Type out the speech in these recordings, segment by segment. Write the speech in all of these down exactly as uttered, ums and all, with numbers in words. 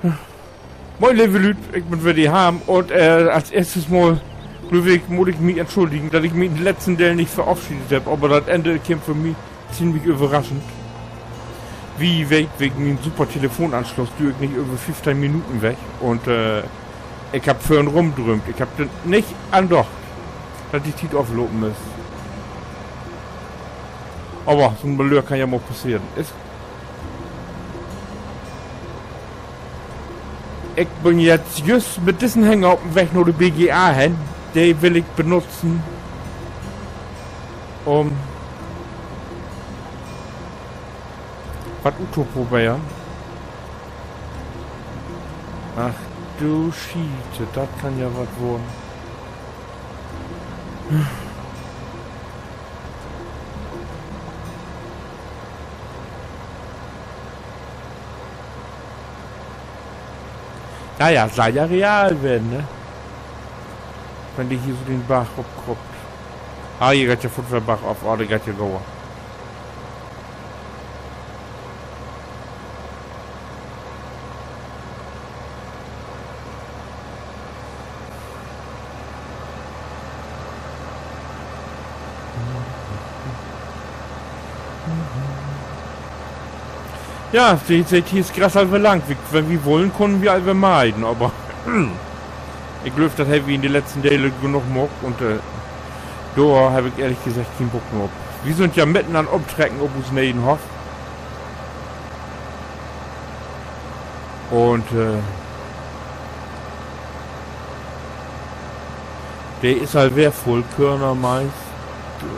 Moin, leve Lüüd, ik bün weer de Harm un, äh, as eerstes mal, glööv ik, mutt ik mi entschulligen, dat ik mi in den letzten Deel nich verafscheedt hebb, aver dat Enn keem för mi ziemlich överraschend. As ji weet, wegen mien super Telefonansluss düür ik nich över föffteihn Minuten weg un, äh, ik hebb vörhen rumdröömt. Ik hebb dor nich an dacht, dat de Tiet aflopen is. Aver so'n Malöör kann ja mal passeren. Is Ik bün jetzt jüst mit dissen Hänger op 'n Weg na de B G A hen. De will ik benutzen, üm wat uttoproberen. Ach du Schiete, dat kann ja wat worrn. Na ja, sall ja real weren, ne? Wenn de hier so den Barg opkruppt. Ah, hier geiht ja foorts weer bargop, oh, de geiht ja gauer. Ja, de, de, hier is Gras al weer lang. Wi, wenn wi wullen, kunnen wi al weer meiden, aver ik glööv, dat hebbt wi in de letzten Delen genoog maakt un, äh, dor heff ik ehrlich geseggt keen Bock mehr op. Wi sünd ja mitten an Umtrecken op us ne'en Hoff. Un, äh, de is al weer vull, Körner, Mais,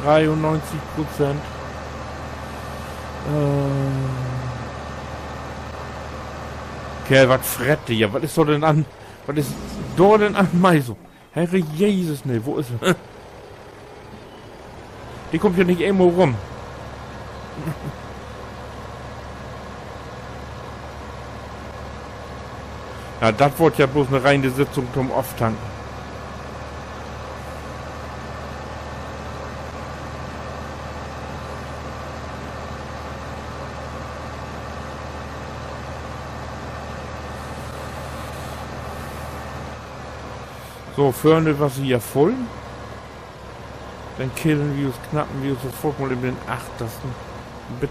dreeunnegentig Prozent. Äh, Kerl, wat frett de? Ja, wat is dor denn an, wat is dor denn an Mais so? Herre Jesus, nee, wo is he? De kummt ja nich eenmal rum. Ja, dat word ja bloots 'ne reine Sitzung to'n Aftanken. So, vörn was he ja vull. Denn killen wi us, knappen wi us sofort mal even den Achtersten. Bit-,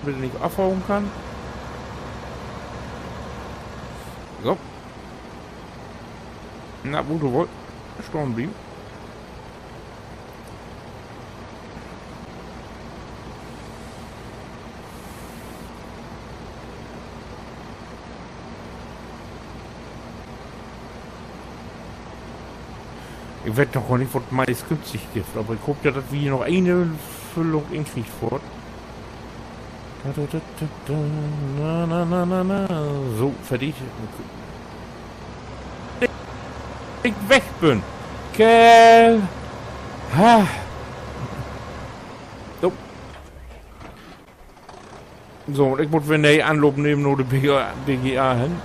bitte nich afhauen kann. So. Na, wo du wollst. Stahn blieven. Ik weet noch gor nich, wat Mais günstig gifft, aver ik hoop ja, dat wi hier noch ene Füllung inkriegt foorts. Da, da, da, da, da. Na, na, na, na, na. So, fertig. Ik weg bün. Kerl. Ha. So. So, un ik mutt weer nee Anloop nehmen na de B G A, B G A hen.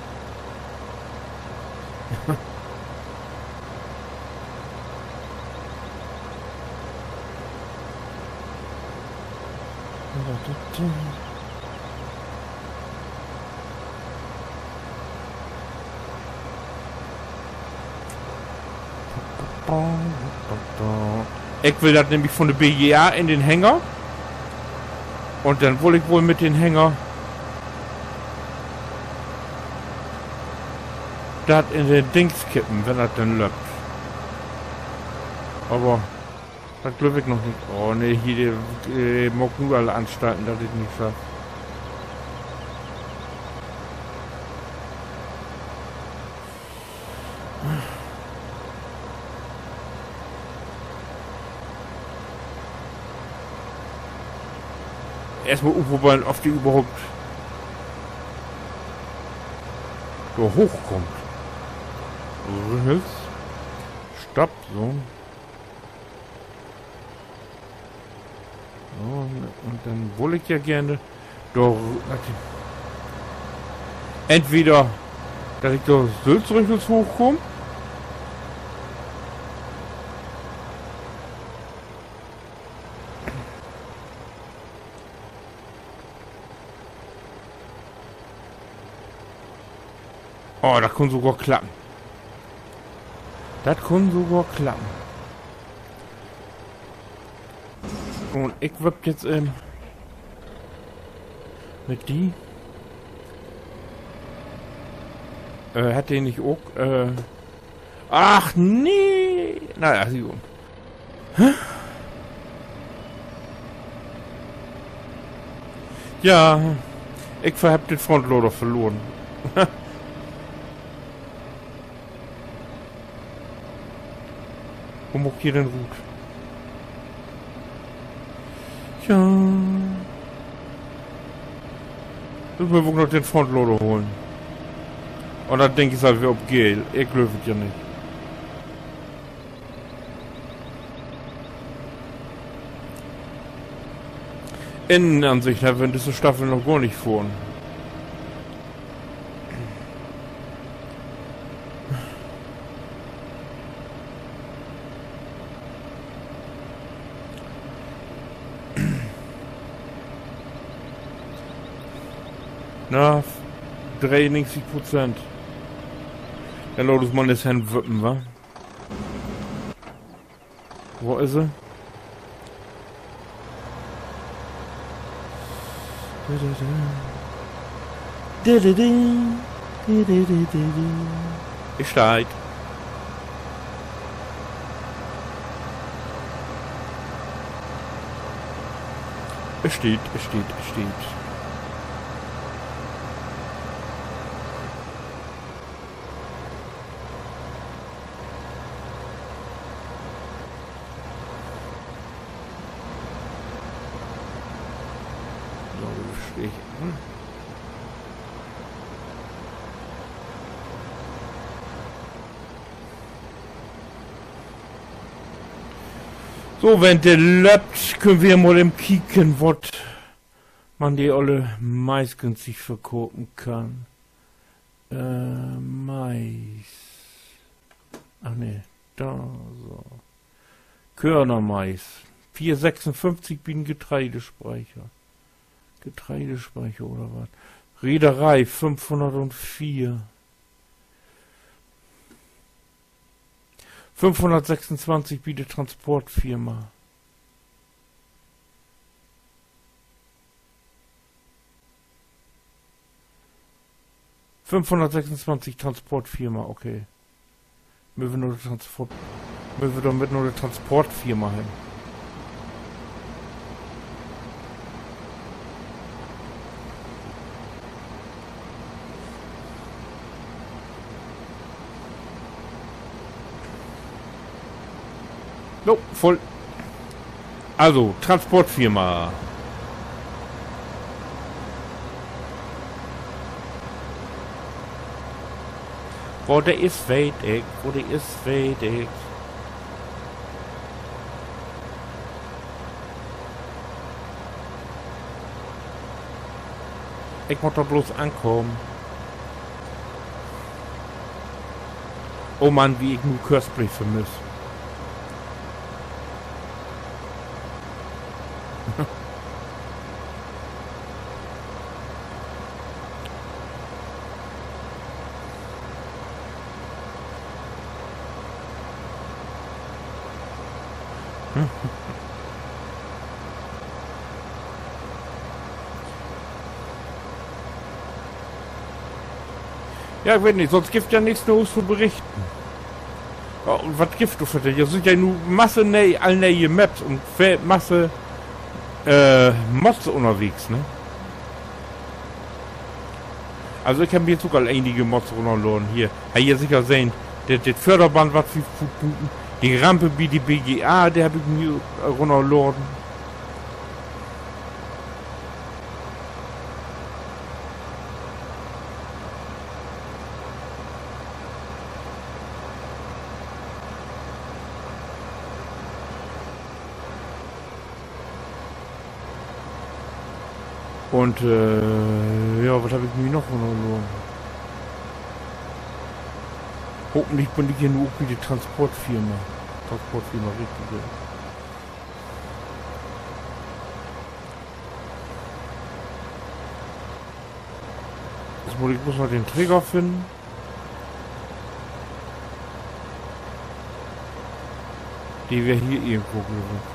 Ik will dat nämlich von de B G A in den Hänger. Un denn wull ik woll mit den Hänger dat in den Dings kippen, wenn dat denn löppt. Aver dat glööv ik noch nich. Oh nee, hier, de, de maakt nu alle Anstalten, dat ik nich schaff. Eerstmal utproberen, of de överhaupt dor hoochkummt. Stopp, so. So, un denn wull ik ja geern dor, dat, entweder, dat ik dor sülvst rüchels hoochkumm. Oh, dat kunn sogor klappen. Dat kunn sogor klappen. Un ik webb jetzt, ähm, mit di. Äh, hett de nich ok, äh, ach, nee. Na ja, sieh. Ja, ik ver-, hebb den Frontlader verloren. Wo mutt ik hier denn rut? Ja. Nu mööt wi ok noch den Frontlader holen. Un denn denk ik, sünd wi weer op geel. Ik glööv dat ja nich. Innenansicht hebbt wi in düsse Staffel noch gor nich funnen. Na, dreeunnegentig Prozent. Denn laat us mal eens hen wippen, wa? Wo is he? He steiht. He steiht, he steiht, he steiht. So, steh ik, hm. So, wenn de löppt, köönt wi mal even kieken, wat man de olle Mais günstig verkopen kann. Äh, Mais. Ach nee, dor so. Körnermais. Veer sechsunföfftig bi den Getreidespeicher. Getreidespeicher oder wat? Reederei fünfhundertvier. Fünfhundertsechsundzwanzig bi de Transportfirma. Fünfhundertsechsundzwanzig Transportfirma, okay. Mööt wi na de Transport-, mööt wi dormit na de Transportfirma hen. Jo, vull. Also, Transportfirma. Wo de is, weet ik. Wo de is, weet ik. Ik mutt dor bloots ankamen. Oh Mann, wie ik nu Courseplay vermiss. Ja, ik weet nich, sünst gifft ja nix Nees to berichten. Ja, un wat gifft dat för, ja, sünd ja nu Masse nee, all nee'e Maps un veel, Masse, äh, Mods ünnerwegens, ne? Also, ik heff mi nu ok al enige Mods runnerladen hier. Hebbt ji seker sehn, dat, dat Förderband, wat wi futtbuten, de Ramp bi de B G A, de heff ik mi, äh, runnerladen. Un, äh, ja, wat heff ik mi noch runnerladen? Hopentlich bün ik hier nu ok bi de Transportfirma. Transportfirma richtig, ja. Jetzt mutt ik bloots noch den Trigger finnen. De weer hier irgendwo, glööv ik.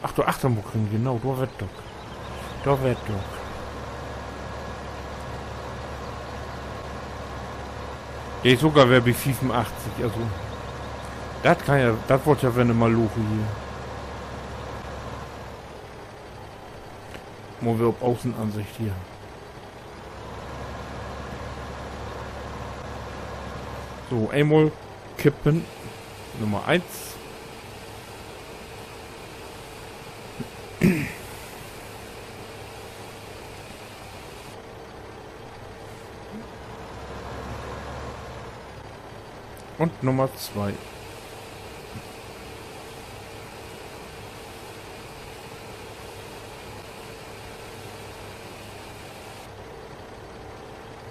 Ach, dor achtern mutt ik rin, genau, dor weer 't ok. Dor weer 't ok. De is sogor weer bi fiefunachtzig, also. Dat kann ja, dat warrt ja weer 'ne Maloche hier. Mal weer op Außenansicht hier. So, eenmal kippen. Nummer eens. Un Nummer twee.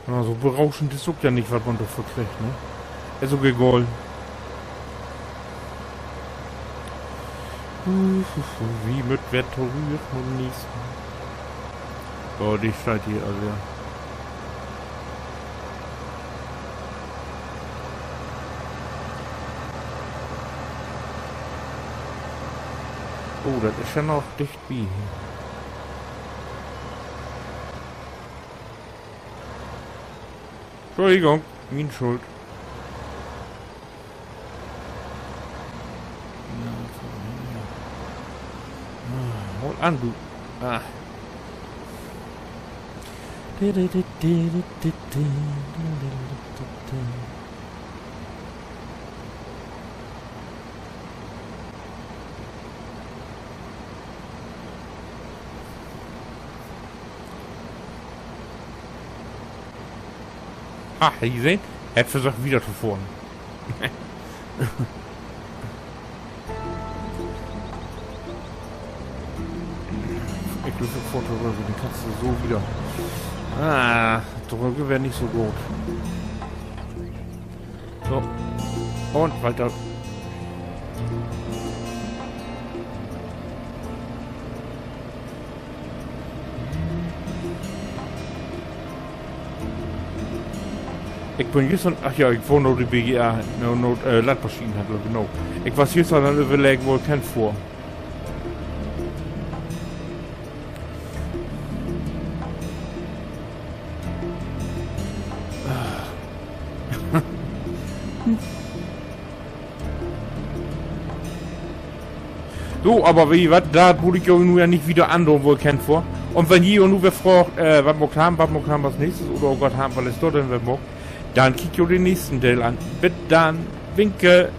Na, so berauschend is ok ja nich, wat man dorför kriggt, ne? Is ok egal. Wi mööt weer torüch na'n nächsten. Oh, de steiht hier al weer. Oh, dat is ja noch dicht bi. Entschuldigung, mien Schuld. Hool an, du. Ah. Ah, hett ji sehn? Hett versöcht, wieder to fohren. Ik glööv, ik fohr torüch, denn kannst du so wieder. Ah, torüch weer nich so goot. So. Un weiter. Ik bün güstern, ach ja, ik fohr na de B G A, na, na, äh, Landmaschinenhändler, genau. Ik was güstern an överleggen, wo ik hen fohr. So, aver weet ji wat, dat mutt ik jo nu ja nich wieder andoon, wo ik hen fohr. Un wenn ji jo nu weer fraagt, äh, wat maakt wi, wat maakt wi as nächstes oder, oh Gott, hebbt wi al dor denn wat maakt, denn kiekt jo den nächsten Deel an. Bit denn. Winke.